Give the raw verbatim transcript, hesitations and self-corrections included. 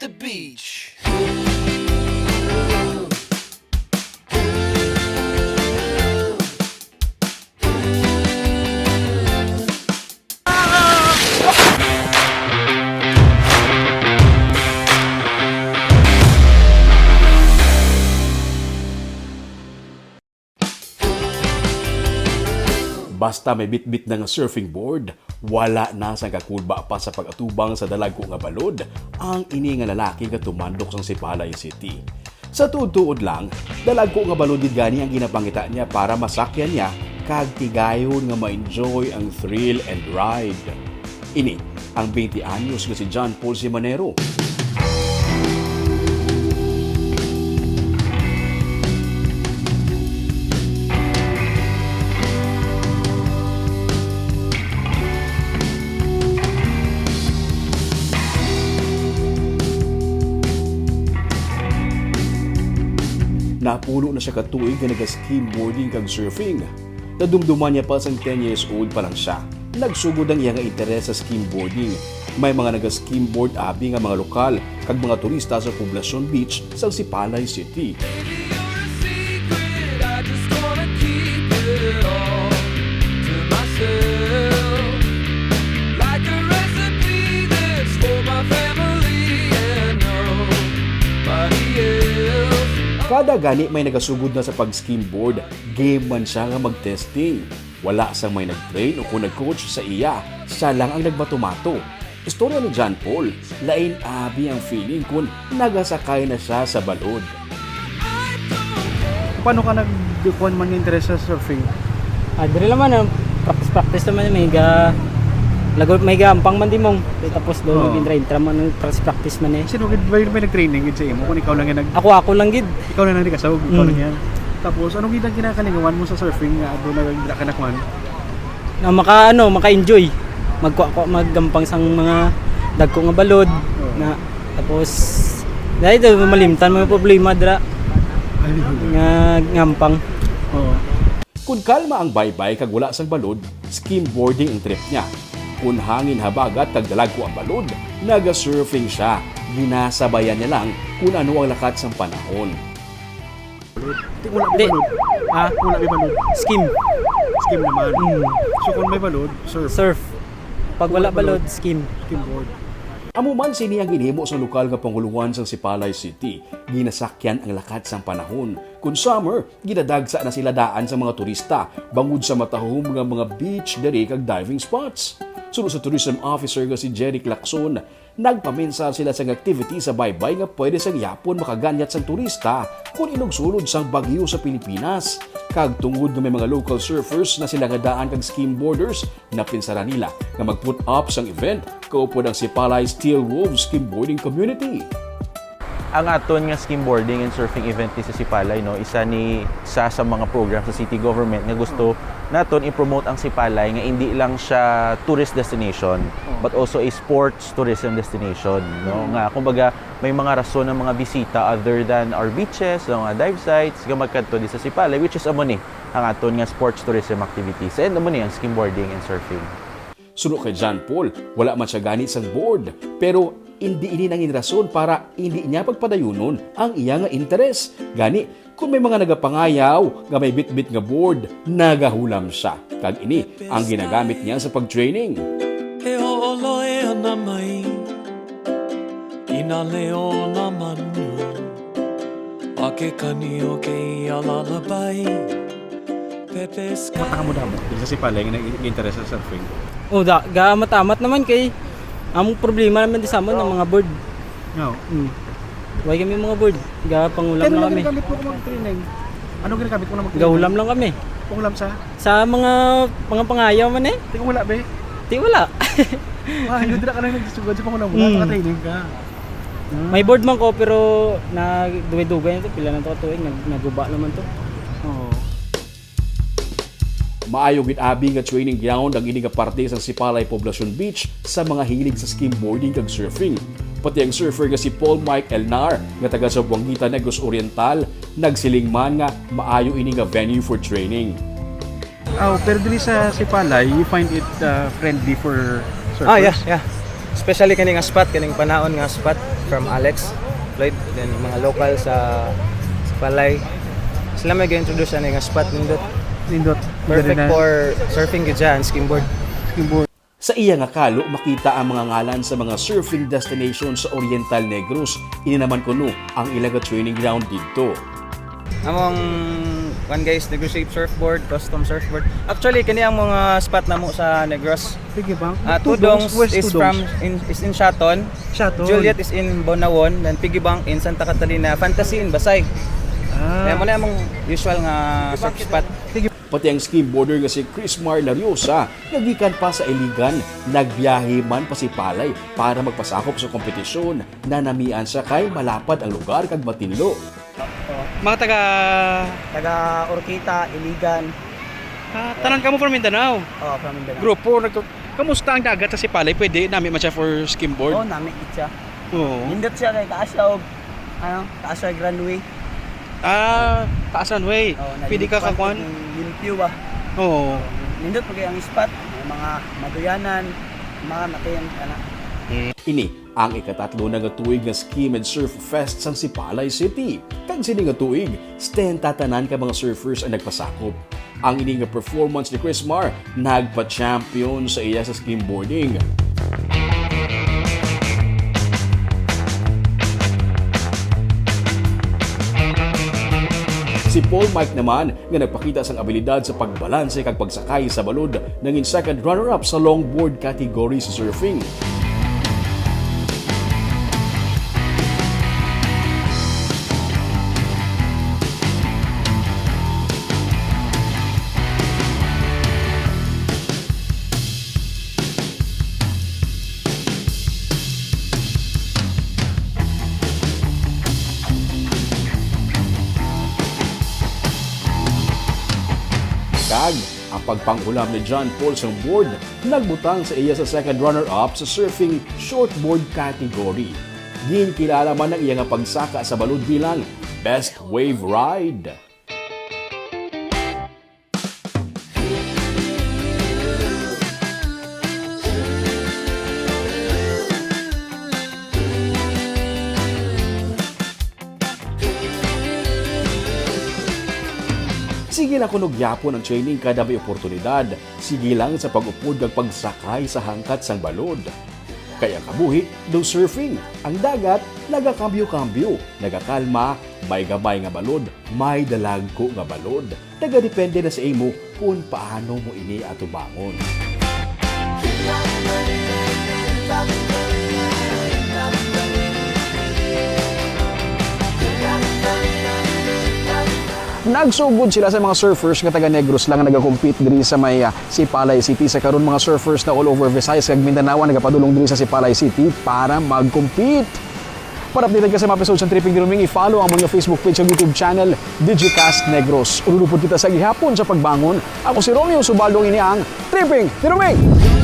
the beach. Basta may bitbit na nga surfing board, wala na sang kakulba pa sa pag-atubang sa dalagko nga balod ang ini nga lalaki nga tumandok sang Sipalay City. Sa tuod-tuod lang, dalagko nga balod gid gani ang ginapangita niya para masakyan niya kag tigayon nga ma-enjoy ang thrill and ride. Ini ang twenty anyos nga si John Paul Simanero. Napulo na siya ka tuig nga naga-skimboarding kag surfing. Nadumduman niya pa sang ten years old pa lang siya. Nagsugod ang iya nga interes sa skimboarding. May mga naga-skimboard abi nga mga lokal kag mga turista sa Poblacion Beach sang Sipalay City. Kada gani may nagasugod na sa pag-skimboard, game man siya nga mag-testing. Wala sang may nag-train o kon nag-coach sa iya, siya lang ang nagbato-mato. Istorya ni John Paul, lain abi ang feeling kon nagasakay na siya sa balod. Paano ka nagkuhan man nga interes sa surfing? Ah, diri naman, ah, practice practice naman may ga lagot may gampang man dimong. Tapos doon Oo. Mag-intra-intra man ang practice practice man eh. Sino gid ba yung may nag-training gid sa imo? Kung ikaw lang yung nag... Ako ako lang gid. Ikaw na lang nagkasawag, ikaw Mm. lang yan. Tapos, anong gid ang kinakalingawan mo sa surfing nga doon na dira ka nakuhan? Na maka ano, maka-enjoy. Magkuha ko maggampang sang mga dagko nga balod na tapos dahil do malimtan mga problema dira Ay, nga ngampang. Oo. Kun kalma ang baybay kag wala sang balod, skimboarding ang trip niya. Kun hangin habagat kag dalagko ang balod, naga-surfing siya. Ginasabayan niya lang kun ano ang lakat sang panahon. Di, wala may Di. Balod. Ha? Wala may balod. Skim. Skim naman. Mm. So kung may balod, surf. Surf. Pag wala balod, skim. Skimboard. Amo man sini ang ginhimo sang lokal nga panguluhan sang Sipalay City. Ginasakyan ang lakat sang panahon. Kun summer, ginadagsa na sila daan sa mga turista bangod sa matahom nga mga beach diri kag diving spots. Suno sa tourism officer nga si Jeric Lacson, nagpaminsar sila sang activity sa baybay nga pwede sang yapon makaganyat sang turista kun inugsulod sang bagyo sa Pilipinas. Kag tungod nga may mga local surfers na sila nga daan kag skimboarders, napinsaran nila nga mag-put up sang event kaupod ang Sipalay Steel Wolves Skimboarding Community. Ang aton nga skimboarding and surfing event ni sa Sipalay, no, isa ni sa sa mga program sa city government nga gusto naton i-promote ang Sipalay nga hindi lang siya tourist destination but also a sports tourism destination, no, nga kumbaga may mga rason ang mga bisita other than our beaches, ang mga dive sites nga magkadto di sa Sipalay, which is amo ni ang aton nga sports tourism activities and amo ni ang skimboarding and surfing. Suno kay John Paul, wala man siya gani sang board, pero indi ini nangin rason para indi niya pagpadayunon ang iya nga interes. Gani, kung may mga nagapangayaw nga may bitbit nga board, nagahulam siya. Kag ini ang ginagamit niya sa pag-training. E hoʻolohe ana mai i nā leona manu. A ke kani o kēia lalabai. Pepe Mata ka mo damo. Dili sa Sipalay nga nag-interest sa surfing. O da, gaamat-amat naman kay ang problema naman di sa amon ang mga board. No. Hmm. Way kami mga board. Gapangulam Pero na ano kami. Ginagamit mo kung mag-training? Ano ginagamit mo na mag-training? Gahulam lang kami. Pangulam sa? Sa mga mga pangayaw man eh. Tingnan wala, be. Di wala. Ah, yun, dira ka lang nagsugod sa pangulam mo. Mm. Nakatraining ka. May board man ko pero na dugay-dugay na to, pila na to ka tuig, nag naguba naman to. Oo. Maayo gid abi nga training ground ang ini nga parte sang Sipalay Poblacion Beach sa mga hilig sa skimboarding kag surfing. Pati ang surfer nga si Paul Mike Elnar nga taga Zamboanguita, Negros Oriental, nagsiling man nga maayo ini nga venue for training. Oh, pero dili sa Sipalay, you find it uh, friendly for surfers? Ah, yeah, yeah. Especially kani nga spot, kaning panaon nga spot from Alex Floyd, then mga local sa Palay. Sila may ga-introduce ani nga spot, nindot. Nindot. Perfect for surfing gyud siya and skimboard. Skimboard. Sa iya nga kalo, makita ang mga ngalan sa mga surfing destinations sa Oriental Negros. Ini naman kuno ang ila nga training ground didto. Among, one guys, Negros Shape surfboard, custom surfboard. Actually, kani ang mga spot namo sa Negros. Piggy Bank. Ah, Tudongs, Tudongs, West is Tudongs. From, in, is in Shaton. Shaton. Juliet is in Bonawon, then Piggy Bank in Santa Catalina, Fantasy in Basay. Ah. Kaya mo na among usual nga surf spot. Pati ang skimboarder nga si Chrismar Lariosa, nga gikan pa sa Iligan, nagbiyahe man pa si Palay para magpasakop sa kompetisyon. Nanamian siya kay malapad ang lugar kag matinlo. Mga taga Taga Oroquieta, Iligan. Ah, tanan kamo from Mindanao. Oh, from Mindanao. Grupo, nagka-, kamusta ang dagat sa Sipalay? Pwede nami man siya for skimboard? Oh, nami gid siya. Oo. Nindot siya kay taas siya og, ano, taas siya og runway. Ah, taas runway. Oh, Pwede ka nalimpyo kakuan? Kung limpyo ba? Oo. Nindot pa kay ang spot, may mga maduyanan, mga matin, ana. Ini ang ikatatlo na nga tuig nga Skim and Surf Fest sang Sipalay City. Kag sini nga tuig, setenta tanan ka mga surfers ang nagpasakop. Ang ini nga performance ni Chrismar nagpa-champion sa iya sa skimboarding. Si Paul Mike naman, nga nagpakita sang abilidad sa pagbalanse kag pagsakay sa balod, nangin second runner-up sa longboard category sa surfing. Kag ang pagpanghulam ni John Paul sang board nagbutang sa iya sa second runner-up sa surfing shortboard category. Ginkilala man ang iya nga pagsaka sa balod bilang Best Wave Ride. Sige lang kuno gyapon ang training kada may oportunidad. Sige lang sa pag-upod kag pagsakay sa hangkat sang balod. Kay ang kabuhi daw surfing, ang dagat nagakambyo-kambyo, nagakalma, may gamay nga balod, may dalagko nga balod. Nagadepende na sa imo kung paano mo ini atubangon. Nagsugod sila sa mga surfers nga taga Negros lang nga nagakompete diri sa may, ah, Sipalay City. Sa karon, mga surfers na all over Visayas kag Mindanao ang nagapadulong diri sa Sipalay City para mag-compete. Para updated ka sa mga episode sa Tripping Tiruming, i-follow ang among Facebook page ug YouTube channel, Digicast Negros. Ululupod kita sa gihapon sa pagbangon. Ako si Romeo Subaldo, ini ang Tripping Tiruming!